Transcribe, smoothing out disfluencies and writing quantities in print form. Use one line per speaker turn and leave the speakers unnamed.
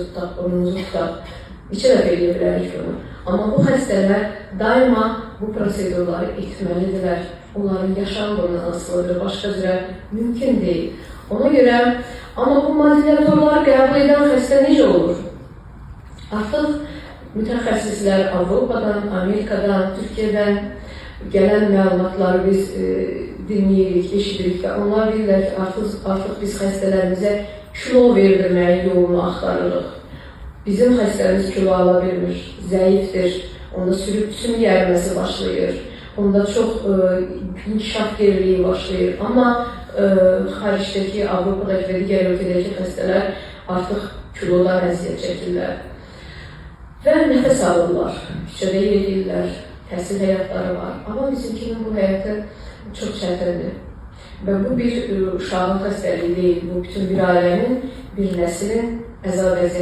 Gözünüzü tutaq, burnunuzu tutaq. Neçə dəfə eləyə bilərik bunu. Amma bu xəstələr daima bu prosedurları etməlidirlər. Onların yaşamı bundan asılıdır. Başqa cürə mümkün deyil. Ona görə, amma bu modulatorları qəbul edən xəstə necə olur? Artıq mütəxəssislər Avropadan, Amerikadan, Türkiyədən gələn məlumatları biz dinləyirik, eşidirik və onlar deyirlər ki, artıq biz xəstələrimizə kilo verdirməyin yolunu axtarırıq. Bizim xəstəmiz kilo ala bilmir, zəifdir, onda sümük əriməsi başlayır, onda çox inkişaf geriliyi başlayır. Amma xaricdəki, Avropadakı və digər ölkədəki xəstələr artıq kilodan əziyyət çəkirlər. Və nəfəs alırlar, küçədə yeriyirlər, təhsil həyatları var. Amma bizimkinin bu həyatı çox çətindir. Və bu bir uşağın xəstəliyi deyil, bu bütün bir ailənin, bir nəslin əzab əziyyəti.